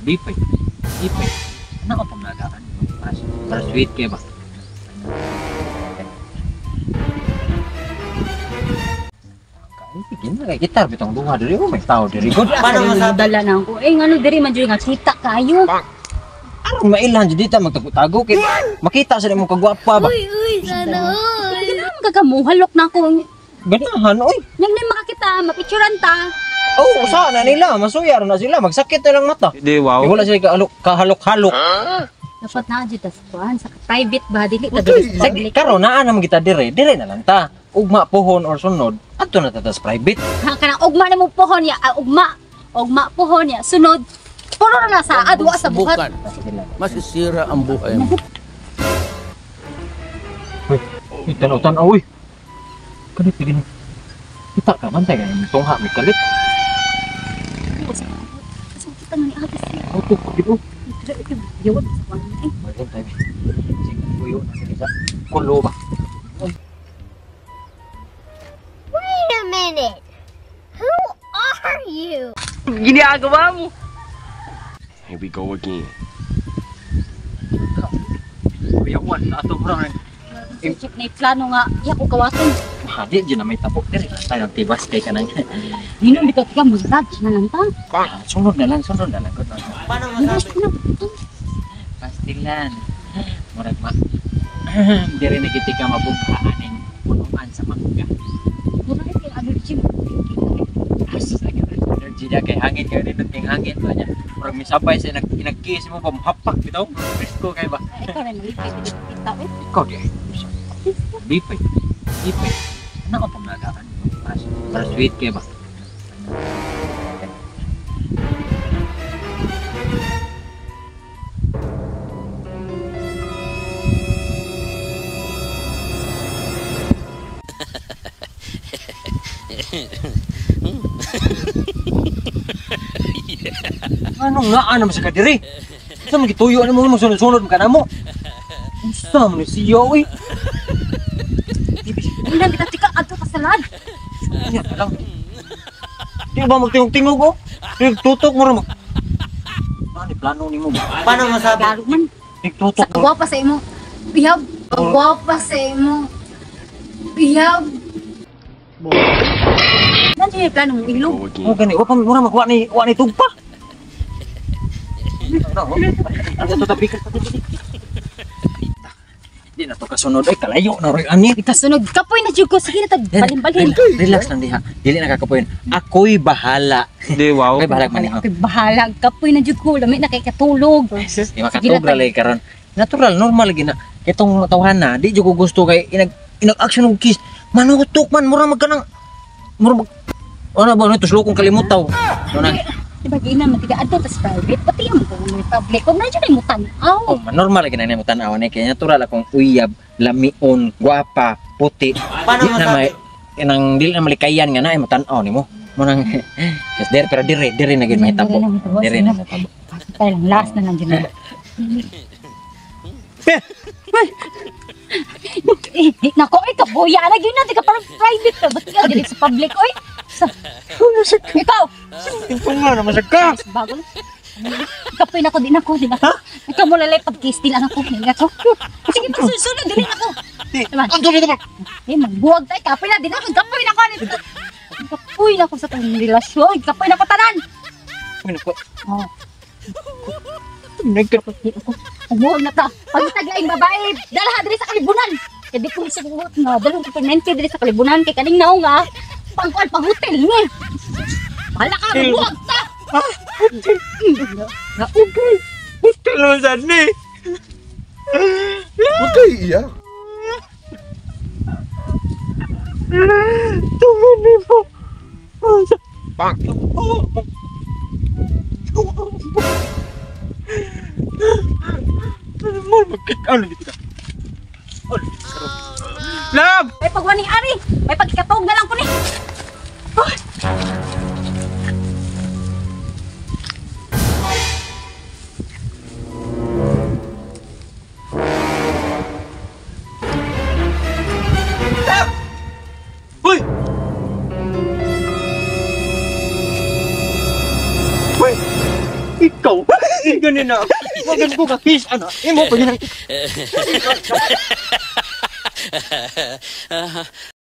Lipay. Lipay. Ano ka panglagaan? Para sweet kayo ba? Sige na, kay gitar bitong duha diri oh, may tao diri gud. Paano masabi? Dala na ako. Eh, ngano diri man jud nga kita kayo. Aron mailhan jud dita magtago-tago kay makita sa imong kagwapa ba. Uy, uy, sana all. Ganahan ka kamuhalok na ako. Ganahan oy. Nang na makakita, mapicturan ta. Oh, usa na nila, masuyar na sila, magsakit na lang mata. Di, wow. Eh, wala sila kahalok-halok. Dapat na jud ta sa kuan sa private ba dili ta diri sa Sige, public. karon naa naman kita dire, dire na lang ta. Ugma pohon or sunod, adto na ta sa private. Ha kana ugma na mo pohon ya, ah, ugma. Ugma pohon ya, sunod. Puro na sa adwa sa buhat. Subukan. Masisira ang buhay mo. Uy, tanaw-tanaw uy. Kalit gini. Kita ka man tayo tungha may kalit. Asa kita nga ni ate siya. Auto pa gid oh. Yun, sa kuan. Eh, Malin tayo. Sige, uyo na sila sa kulo ba. Wait a minute. Who are you? Here we go again. Uyawan sa ato bro. Sir Chief, na plano nga, iya ko kawaton. Mahadi dyan na may tapok diri. Tayo tibas kay kanang. Nino bitaw ka musad na lang ta. Ah, sunod na lang, sunod na lang. Good na. Paano masabi? Pastilan. Murag ma. Diri na kita ka mabughaan ning punuan sa mangga. Mura kay energy. Asa sa energy na kay hangin kayo nindot kay hangin ba niya. Murag misabay sa nag-kiss mo pa mahapak bitaw. Presko kay ba. Ay, ikaw rin malipay kita eh. Ikaw di ay. Lipay. Lipay. Ano ka panglagaan? Para sweet kay ba? Anong nga naman sa kadiri? Sa magituyo na mo sunod-sunod ka na mo. Unsa man ni siya oy? Nino bitaw tika adto ka sa lad. Unya na lang. Di ba magtingog-tingog oh? Nagtutok mo ra mag. Ano ni plano nimo ba? Paano masabi? Klaro man. Nagtutok Sa mo. gwapa sa imo. Bihab, gwapa sa imo. Bihab. Nandiyan yung plano mong ilog. Go again. Oh gani, wa pa mura magwa ni wa ni tugpa. Ano to tabi ka? Di na to kasunod ay kalayo na roy ani. Ikasunod, kapoy na jud ko. Sige na tag balin-balin. Relax lang diha. Dili na kakapoy. Ako'y bahala. Di, wow. Ako'y bahala man Ako'y bahala, kapoy na jud ko. Lami na kay katulog. Di makatog ra lay karon. Natural, normal gina. Kitong tawhan na, di jud ko gusto kay inag inag action og kiss. Manutok man mura mag kanang mura mag ano ba nito sulokong kalimutaw. Ano na? Di ba gina matiga adto tas private pati ang kung may public kung na jud mo tan-aw. Oh, normal gina nimo tan-aw ni kay natural akong uyab, lamion, gwapa, puti. Paano Di na masabi? may inang dili na malikayan nga na ay mo tan-aw nimo. Mo nang yes, der pero dire dire na gid mahitabo. Dire na mahitabo. Tayo lang last na lang jud na. Eh, di nako ay kabuya na gyud na di ka parang private ka ba't ka dili sa public oy. Sa Ikaw, Ito nga naman sa ka. bago. Kapoy na ko, di na ko, di na ko. Ikaw mo lalay pag-kiss din anak ko, di na ko. Sige, pagsunod, dili na ko. Diba? Ang dili naman. Eh, magbuwag tayo, kapoy na, di na ko, kapoy na ko. Kapoy na ko sa tong relasyon, kapoy na ko tanan. Ano ko? Oh, Nagka di ako. Magbuwag na ta. Pagtaglaing babae, dalaha diri sa kalibunan. Kaya di ko sugot nga, dalawang komponente diri sa kalibunan, kay kaning naong nga, pangkuan, pang hotel ni. Bahala ka, magbuwag ta. Hotel naman sad ni. Huwag kayo iiyak. Tungan ni mo. Bang. Mo magkit ano dito ka. Love! May pagwaning ari, may pagkatog na lang ko ni. Uy! Uy! Ikaw Ikaw. Ganun na. Wag ko ka kiss ana. Imo pa yun.